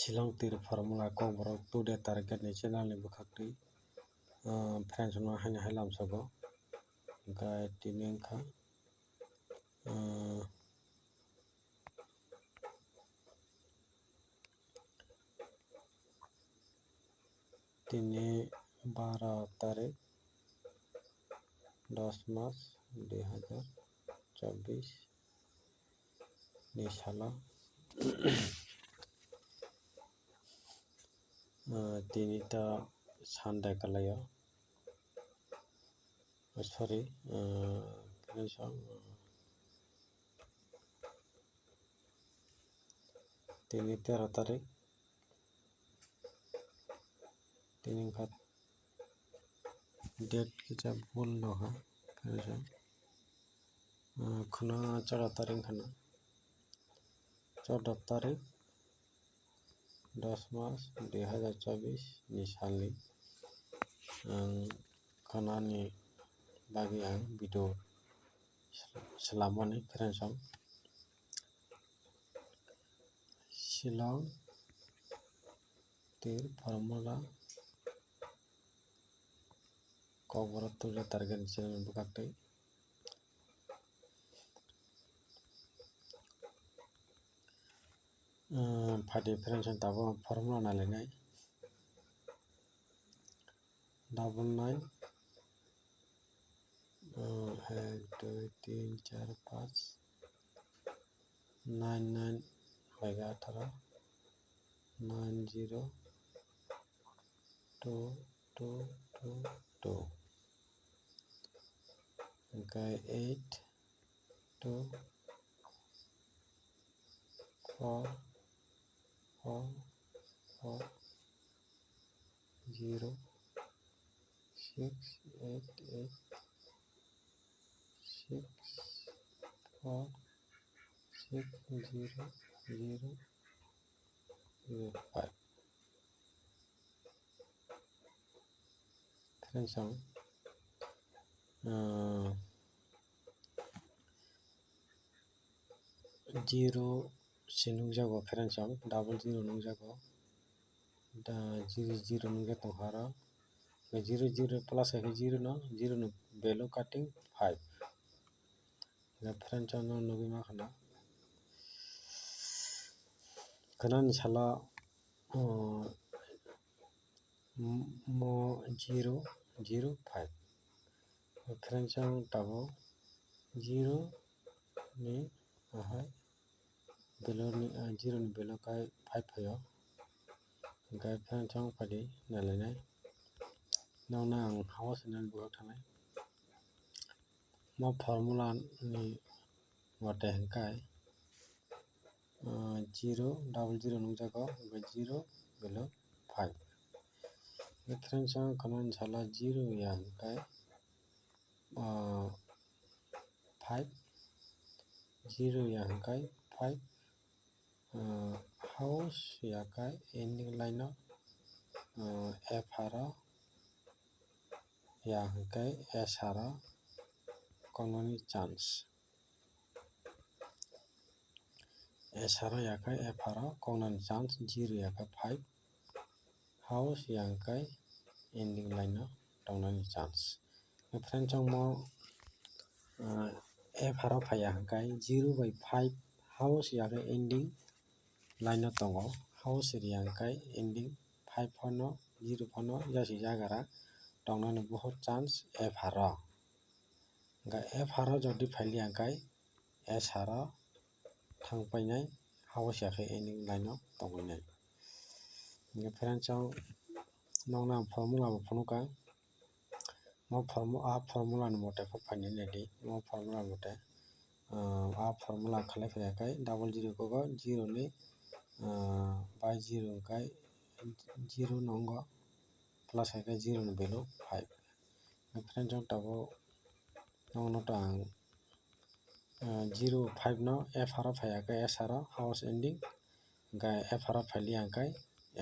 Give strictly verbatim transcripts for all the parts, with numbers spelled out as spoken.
Shillong Tir Formula Kokborok Today Target ni channel ni bwkhak twi, ah, friends no haino hai lamsogo. Hwnkhe tini wngkha, ah, tini baro tarik, dos mas dui hazar chobbish ni salo, ah, tini ta Sunday kalaio, oh, sorry, ah, tini tero tarik, tini wngkha date kisa bul no ha, ah, khwna chwda tarik wngkha na, chwda tarik, dos mas dui hazar chobbish ni salni ang khwnani bagwi ang video swlamani friends rok. Shillong Tir Formula Kokborok Today Target ni channel bwkhak twi. Ah, phaidi friends rok tabuk formula nailainai. Double nine, ah, ek, dui, tin, char, panch, nine, nine, bai atharo, nine, zero, two, two, two, two. Hwnkhe eight, two, four, four, four, zero, six, eight, eight, six, four, six, zero, zero, zero, five. Friends rok, ah, zero se nukjago friends rok, double zero nukjago, da zero zero nukjak tongkha aro, zero zero plus hai khe zero no, zero ni value cutting five. Friends rok no nugwi mankha na, khwnani salo, ah, mo zero zero five. Friends rok tabuk zero ni ahai value ni, ah, zero ni value khai five phaio. Hwnkhe friends rok phaidi nailainai. Nokno ang hao se nang bwkhak thanai. Mo formula ni mate hwnkhe, ah, zero double zero nukjago, hwnkhe zero value five. Friends rok khwnani salo zero ya hwnkhe, ah, five, zero ya hwnkhe five, ah, house ya khe ending line o, ah, F R o ya hwnkhe S R o koknani chance. S R o ya khe F R o koknani chance, zero ya khe five, house ya hwnkhe ending line o tongnani chance. Friends rok mo, ah, F R o phaiya hwnkhe zero bai five house ya khe ending line o tongo. House riya hwnkhe ending five phano zero phano jasi jagara tongnani buhut chance F R o. Hwnkhe F R o jodi phailiya hwnkhe S R o thang painai, house ya khe ending line o tongwi nai. Hwnkhe friends rok nokno ang formula bo phunukha. Mo formu-, a formula ni mote khe phainai naidi. Mo formula mote, ah, a formula khlai phaiya khe double zero koko zero ni, ah, bai zero hwnkhe zero no wngo, plus hai khe zero ni value five. Friends rok tabuk nokno ta ang, ah, zero five no F R o phaiya khe S R o house ending, hwnkhe F R o phailiya hwnkhe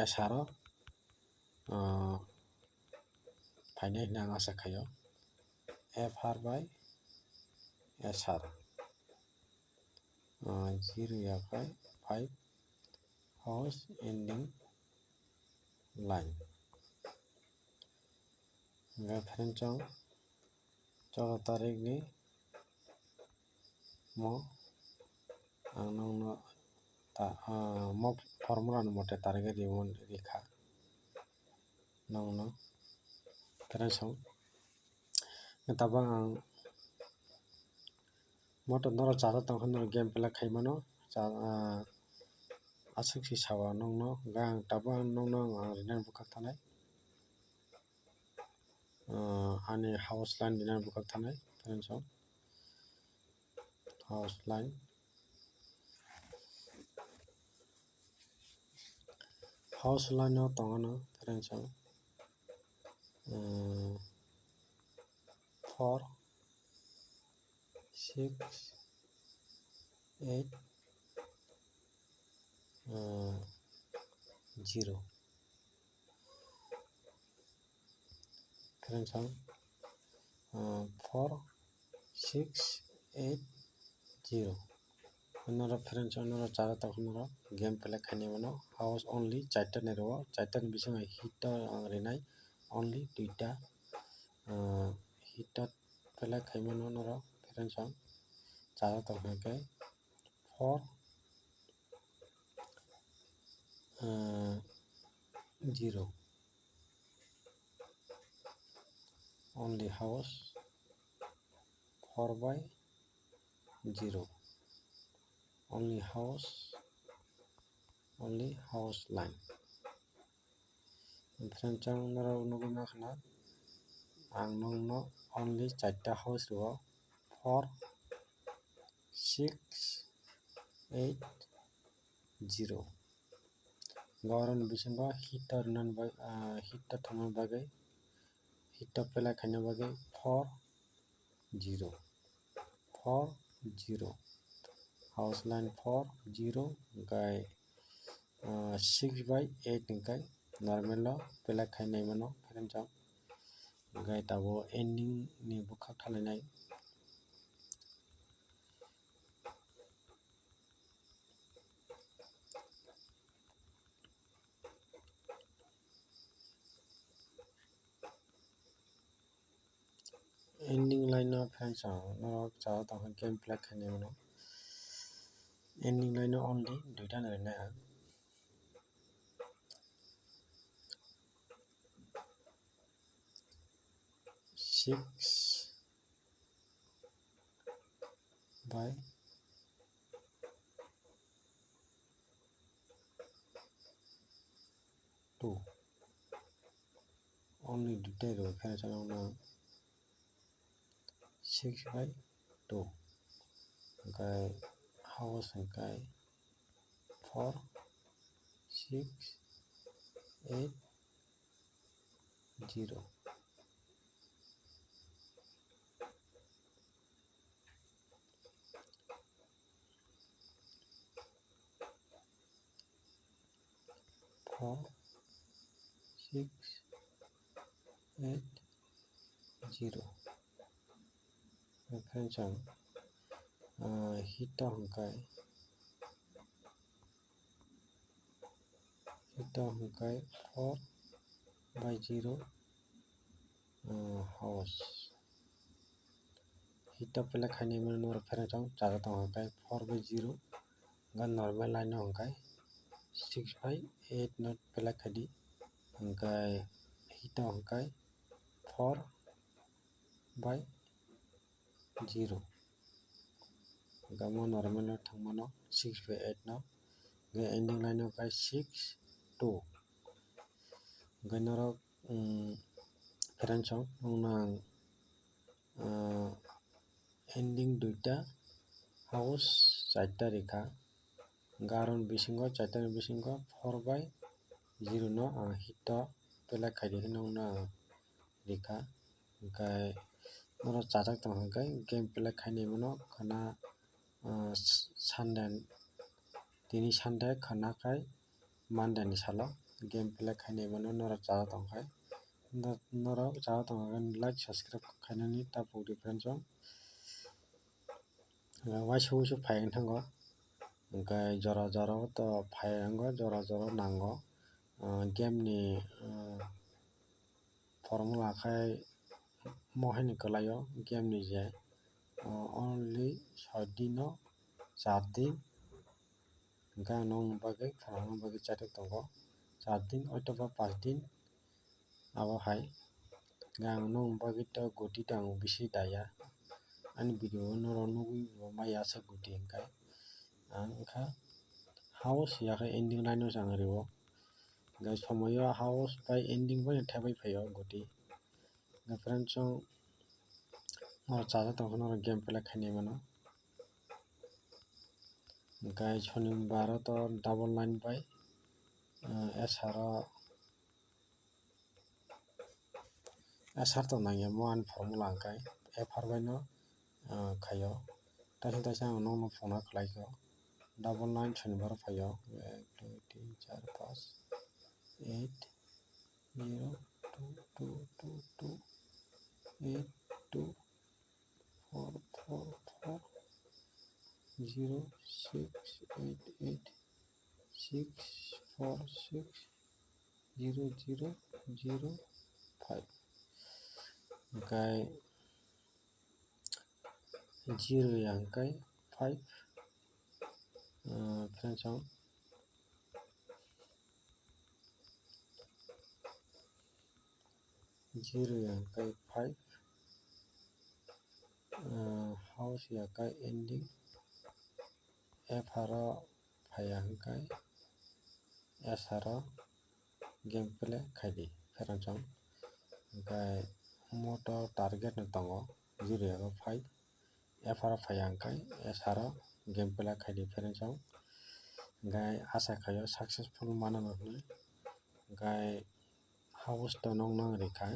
S R o, ah, phainai hwnwi ang asa khaio. F R bai S R, ah, zero ya khe five, house ending line. Hingkhe friends, chwng chwda tarikni mo ang nokno ta, ah, mo formula ni mote target rimo rikha nokno friends. Tabuk ang moto norok chajak tongkha norok game play khai mano, cha, ah, aswk se sao nokno, hingkhe ang tabuk ang nokno ang rinani bwkhak thanai, ah, ani house line rinani bwkhak thanai friends. House line. House line o tongo no friends, um, four, six, eight, um, zero. Friends, ang, ah, four six eight zero. Norok friends, norok chara tongkha norok game play khainai mano. House only charta ni rwo, charta ni bisingo hit o ang rinai only duita, ah, hit o play khai mano norok friends, ang chara tongkha khe four, ah, zero. Only house four by zero. Only house, only house line. Friends, ang norok nugwi mankha na, ang nokno only charta house rwo, four, six, eight, zero. Borokni bisingo hit o rinani bagwi, ah, hit o thangna bagwi, hit o play khaina bagwi four zero, four zero, house line four zero, hingkhe, ah, six by eight hingkhe normal o play khainai mano friends, hingkhe tabuk ending ni bwkhak thalainai. Ending line no friends, ang norok chara tongkha game play khainai mano. Ending line no only duita no rinai ang. Six by two. Only duita rwo khe chwng no six by two. Hingkhe house hingkhe four, six, eight, zero. Four, six, eight, zero. Friends, ang, ah, hit o hingkhe, hit o hingkhe four by zero, ah, house. Hit o play khainai mano norok friends, ang chara tongkha hingkhe four by zero, hingkhe normal line o hingkhe six by eight no play khaidi, hingkhe hit o hingkhe four by zero. Hingkhe omo normal no thang mano six by eight no. Hingkhe ending line no khe six two. Hingkhe norok, um, friends, ang nokno ang, ah, ending duita house charta rikha. Hingkhe aro ni bisingo, charta ni bisingo four by zero no ang hit o play khaidi hinwi nokno ang rikha. Hingkhe norok chajak tongkha hingkhe game play khainai mano khwna, ah, Sunday, tini Sunday khwna khai Monday ni salo game play khainai mano norok chajak tongkha. Norok chajak tongkha like subscribe khainani ta pokdi friends, o waisa wuisu phai wng thango. Hwnkhe jora jora o to phai wngo, jora jora o nango. Ah, game ni, ah, formula khai mo haino kwlaio game ni je, ah, only soi din o char din. Hwnkhe ang nokni bagwi, khwnanani bagwi chaithok tongo. Char din, oito ba panch din, abo hai. Hwnkhe ang nokni bagwi to goti to ang bisi daya. Ani video o norok nugwi bo maya sak goti hwnkhe. Ang wngkha house ya khe ending line o se ang rio. Hwnkhe somoio house bai ending bai thepbai phaio goti. Hwnkhe friends, chwng norok chaja tongkhe norok game play khainai mano. Hwnkhe sonibar o to double line bai, ah, S R o, S R to nangya mo ani formula hwnkhe F R bai no, ah, khaio. Taisa taisa ang nokno phunukna khlaikho. Double line sonibar o phaio. Ek, dui, tin, char, panch, eight, zero, two, two, two, two, eight, two, four, four, four, zero, six, eight, eight, six, four, six, zero, zero, zero, five. Hwnkhe zero ya hwnkhe five. Ah, friends, ang zero ya hwnkhe five. Ah, house ya khe ending. F R o phaiya hwnkhe S R o game play khaidi, friends, ang. Hwnkhe moto target no tongo, zero ya khe five. F R o phaiya hwnkhe S R o game play khaidi, friends, ang. Hwnkhe asa khaio successful mano hwnwi. Hwnkhe house to nokno rikha,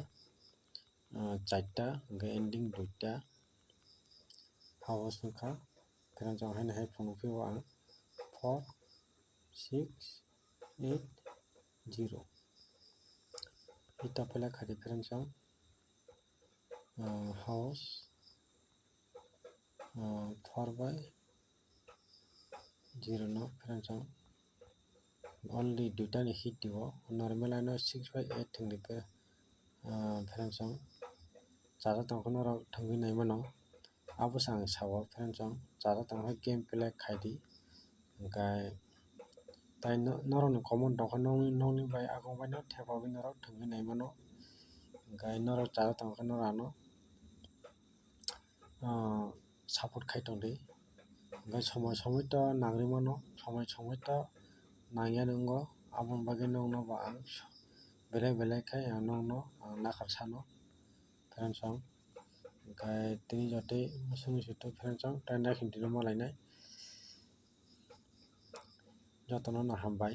ah, charta, hwnkhe ending duita house wngkha. Friends, ang haino hai phunukphio ang four six eight zero. Ita pela khaidi, friends, ang, ah, house, ah, four by zero no, friends, ang. Only duita ni hit dibo, normal ano six by eight thwng di khe, ah, friends, ang. Chaja tongkhe norok thwngwi naimano. Abo se ang sao, friends, ang. Chaja tongkhe game play khaidi. Hwnkhe tai no-, norokni comment tongkha, nokni, nokni bai akung bai no thepagwi norok thwngwi naimano. Hwnkhe norok chaja tongkha norok ano, ah, support khai tongdi. Hwnkhe somoi somoi to nangri mano, somoi somoi to nangya nwngo, aboni bagwi nokno bo ang belai belai khe ang nokno ang nakhar sano, friends, ang. Hwnkhe tini jotoi muchung muchung to, friends, ang, tai naikhe tini malainai. Jotono no hambai.